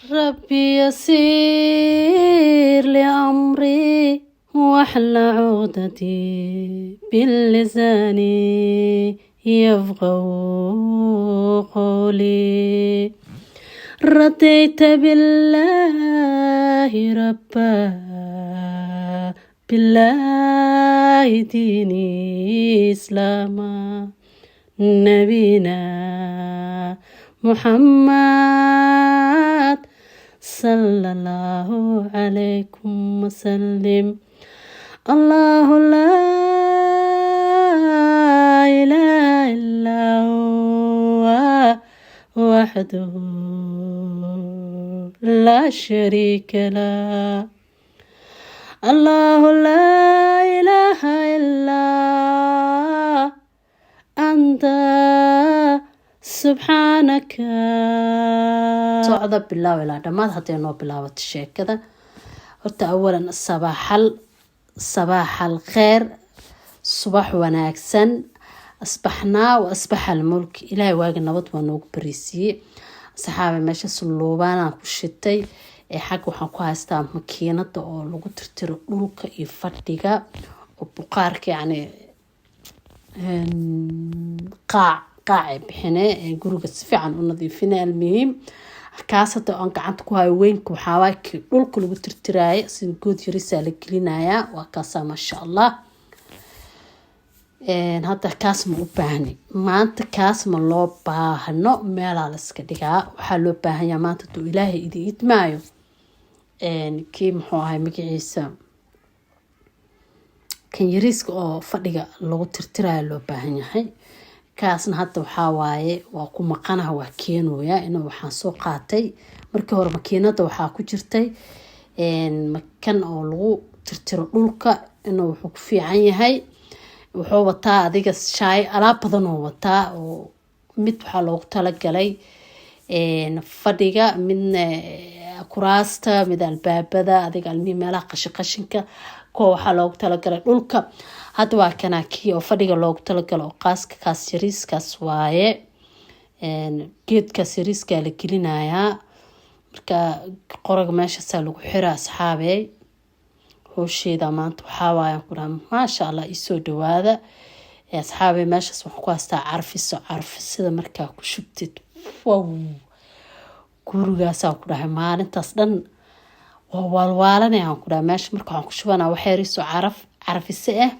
Rabbi yasir li amri waxla cuqdati bilisani yafqahu qawli. Radayta billahi rabba, billahi diini islaama, nabina Muxammad sala Allahu calaykum wasalim. Allahu laa ilaaha illaa huwa waxdahu laa shariika lah. Allahu laa ilaaha illaa anta subxaanaka. Socda bilaaw ilaa dhammaad. Hadday noo bilaabato sheekada, horta awalan sabaaxal, sabaaxal kheer, subax wanaagsan. Asbaxnaa wa asbaxa almulk. Ilaahay waaga nabad waa noogu bariisiiyey. Saxaabe, meeshaas luubaanaan ku shitay ee xagga waxaan ku haystaa makiinada oo lagu tirtiro dhulka iyo fadhiga oo buqaarka, yacni qaac qaacay bixine, guriga si fiican u nadiifine. Almuhiim, kaas hadda aan gacanta ku hayo weynka waxaawaa kii dhulka lagu tirtiraayo, sida good yarisaa la gelinayaa. Waa kaasaa, maasha Allah. Hadda kaas ma u baahni maanta, kaas ma loo baahno, meelaa la iska dhigaa. Waxaa loo baahanyaa maanta, haduu Ilaahay idi idmaayo, kii muxuu ahay magaciisa, kan yariiska oo fadhiga lagu tirtirayo loo baahan yahay. Kaasna hadda waxaa waaye waa ku maqanaha, waa keenooya inuu waxaan soo qaatay. Markii hore makiinada waxaa ku jirtay kan oo lagu tirtiro dhulka, inuu wuxuu ku fiican yahay, wuxuu wataa adiga shaay alaab badan oo wataa, oo mid waxaa loogu talagalay fadhiga, midna kuraasta, mid albaabada, adiga almihii meelaha qashin qashinka, kuwa waxaa loogu talagalay dhulka. Hadda waa kanaa kii oo fadhiga loogu talagalo oo qaaska, kaas yariiskaas waaye. Geedkaas yariiskaa la gelinayaa, marka qoraga meeshaasaa lagu xiraa. Asxaabey, howsheeda maanta waxaa waayaan ku dhaha, maasha Allah, iisoo dhawaada asxaabey. Meeshaas waxaan ku haystaa carfiso. Carfisada markaa ku shubtid, wow, gurigaasaa ku dhahay maalintaas dhan waa waalwaalanayaan ku dhahay. Meesha marka waxaan ku shubanaa wax yariiso caraf carfise ah.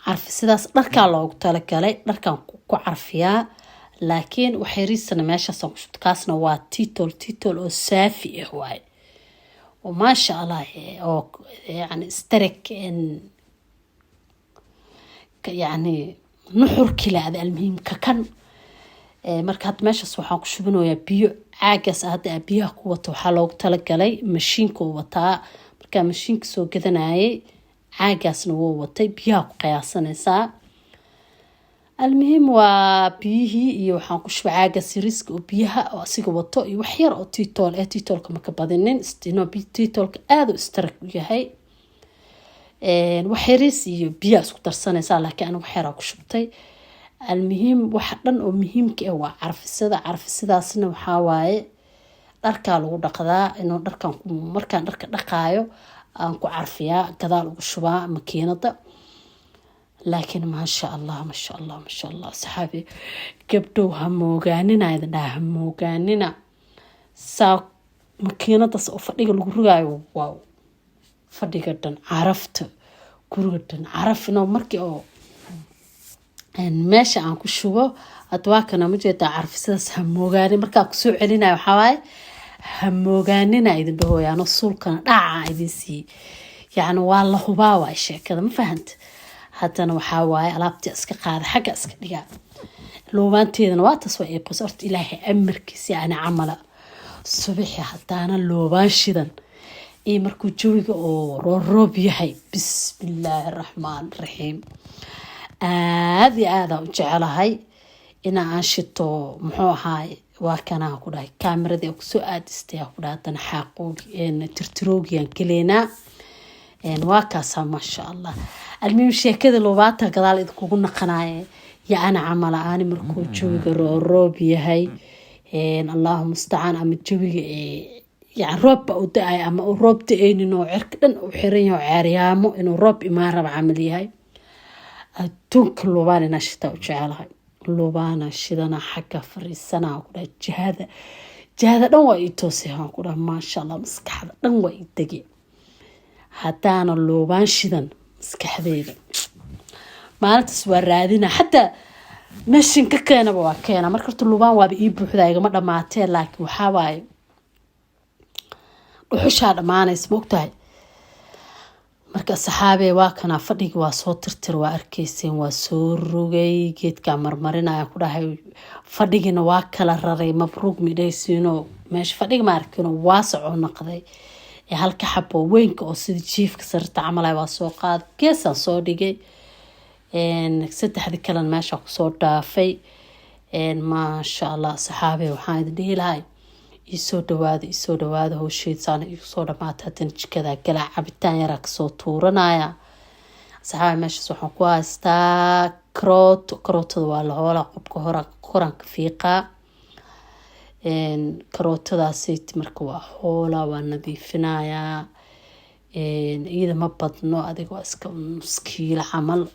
Carfisadaas dharkaa loogu talagalay, dharkaan ku carfiyaa, laakiin wax yariisana meeshaasaan ku shubta. Kaasna waa Titol, Titol oo saafi ah waaye, oo maasha Allah, oo yani starek, yani nuxurkii laada. Almuhiim, kakan marka hadda meeshaas waxaan ku shubinayaa biyo. Caagaas hadda aa biyaha ku wato waxaa loogu talagalay mashiinka uu wataa. Markaa mashiinka soo gadanayay caagaasna wuu watay, biyaha ku qiyaasanaysaa. Almuhiim, waa biyihii iyo waxaan ku shubay caagaas yariiska oo biyaha oo asiga wato iyo wax yar oo Titol eh. Titolka maka badinin, Titolka aada u strong u yahay. Wax yariis iyo biyaha isku darsanaysaa, laakiin aniga wax yaraa ku shubtay. Almuhiim, waxa dhan oo muhiimka ah waa carfisada. Carfisadaasna waxaa waaye dharkaa lagu dhaqdaa, inuu dharkan markaan dharka dhaqaayo aan ku carfiyaa, gadaal ugu shubaa makiinada. Laakiin maasha Allah, maasha Allah, maasha Allah, asxaabi, gabdhow, ha moogaanina, idin dhaha, ha moogaanina saa makiinadaas oo fadhiga lagu rogaayo. Wow, fadhiga dhan carafta, guriga dhan caraf ino markii oo meesha aan ku shubo. Hadda waa kana, ma jeedaa? Carfisadaas ha moogaanin. Markaa kusoo celinayo waxaa waaye, ha moogaanina idin dhahooyaano, suulkana dhaca idin siiyey. Yacni waa la hubaa waay sheekada, ma fahanta? Haddana waxaa waaye alaabtii iska qaada, xagga iska dhigaa. Loobaanteedana waa taas, waa iiqos. Horta Ilaahay amarkiisa, yacni camala subaxi haddaana loobaan shidan iyo markuu jawiga oo rooroob yahay, bismillaahi raxmaan raxiim, aada iyo aada u jecelahay ina aan shito. Muxuu ahaay, waa kanaa ku dhahay kaameradii aan kusoo aadistay ku dhahay. Haddana xaaqoogi tirtiroogiyaan geleynaa. Waa kaasaa, maasha Allah. Almuhim, sheekada loobaata gadaal idinkugu naqanaye. Yacni camala aani markuu jawiga rooroob yahay. Allahu mustacaan. Ama jawiga yani roobba u da-ay ama uu roob da-aynin oo cirka dhan u xiran yahay oo ceeryaamo inuu roob imaan raba camal yahay, adduunka luubaan inaa shitaa u jecelahay. Luubaana shidana, xagga fariisana ku dhaha, jihada jihada dhan waa ii toosay, aan ku dhaha, maasha Allah, maskaxda dhan waa ii dege. Haddaana luubaan shidan, maskaxdeyda maalintaas waa raadina, xataa meeshin ka keenaba waa keena. Marka horta luubaan waaba ii buuxda, igama dhamaatee, laakiin waxaa waaye dhuxushaa dhamaanaysa, maogtahay? Marka saxaabee, waa kanaa fadhigi, waa soo tirtir, waa arkeyseen, waa soo rogay, geedkaa marmarinaya ku dhahay. Fadhigina waa kala raray, mabruug midhaysiino. Meesha fadhiga ma arkino, waasacoo noqday. Halka xabo weynka oo sida jiifka sarirta camal waa soo qaaday, geesaan soo dhigay, saddexdii kalena meesha kusoo dhaafay. Maasha Allah, saxaabe, waxaan idin dhihi lahay iisoo dhawaada, iisoo dhawaada. Howsheed saana igu soo dhamaatay. Haddana jikadaa galaa, cabitaan yaraa kasoo tuuranaya. Saxaabe, meeshaas waxaan ku haystaa karooto. Karootada waa la hoolaa, qubka hora koranka fiiqaa karootadaasayt. Marka waa hoolaa, waa nadiifinayaa. Iyada ma badno, adiga waa iska nus kiilo camal,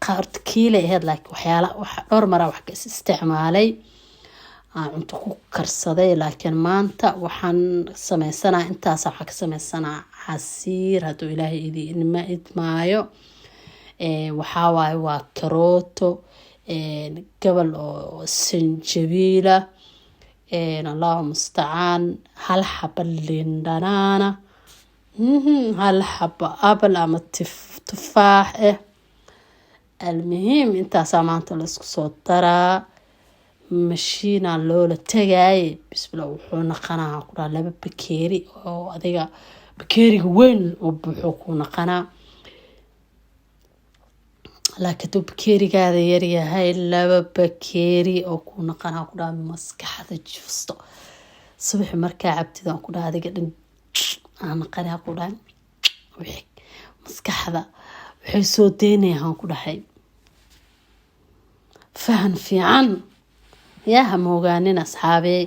horta kiilay ahayd, laakiin waxyaala dhowr maraa wax ka is isticmaalay, aan cunto ku karsaday. Laakiin maanta waxaan sameysanaa intaas, waxaa ka sameysanaa casiir, hadduu Ilaahay idinma idmaayo. Waxaa waaye waa karooto, gabal oo sanjabiila, Allahu mustacaan, hal xaba liin dhanaana, hal xaba apple ama tufaax ah. Almuhiim, intaasaa maanta la isku soo daraa, mashiina loola tagaaye. Bismillah, wuxuu naqanaa ku dhaha 2 bakeeri oo adiga bakeeriga weyn oo buuxuu ku naqanaa. Laakiin hadduu bakeerigaada yaryahay, 2 bakeeri oo ku naqanaa, ku dhaha, maskaxda juusto. Subaxi markaa cabtid, aan ku dhaha, adiga dhan aan naqanaa, ku dhahay, maskaxda waxay soo deynayaan, ku dhahay, fahan fiican yaa ha moogaanin. Asxaabee,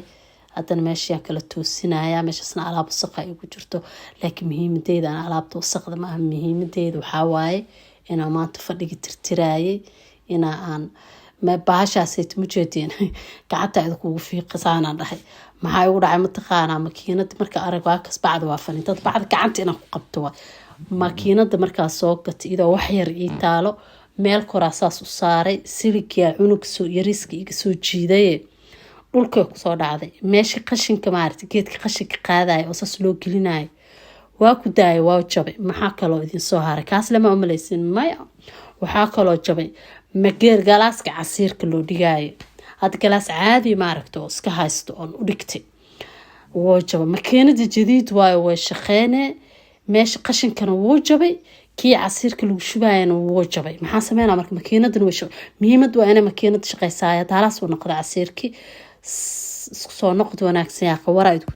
haddana meeshaan kala toosinaya, meeshaasna alaab wasaqa ay ku jirto, laakiin muhiimadeyda aan alaabta wasaqda maaha. Muhiimadeyda waxaa waaye inaa maanta fadhigi tirtiraayay, inaa aan bahashaasayt mujeedeen gacanta idinkugu fiiqisaanaan dhahay. Maxaa igu dhacay mataqaanaa? Makiinada marka arag, waa kas, bacda waa faniintad, bacda gacanta inaan ku qabto waa makiinada. Markaa soo gatay, iyadoo wax yar ii taalo, meel koraa saas u saaray, siligaa cunug soo yariiska iga soo jiidaye, dhulkay kusoo dhacday. Meesha qashinka maarata, geedka qashinka qaadaya oo saas loo gelinayo, waa ku daaya, waa jabay. Maxaa kaloo idin soo haray? Kaas lama umaleysin, maya. Waxaa kaloo jabay mageer galaaska casiirka loo dhigaayo. Hadda galaas caadi maaragta oo iska haysto oon u dhigtay wuu jabay. Makiinada jadiid waayo, way shaqeene. Meesha qashinkana wuu jabay, kii casiirka lagu shubaayana wuu jabay. Maxaa sameynaa marka? Makiinadana way muhiimad waa inay makiinada shaqeysaaya. Taalaas uu noqda casiirkii. Isku soo noqod wanaagsan yaa qawaraa idinku.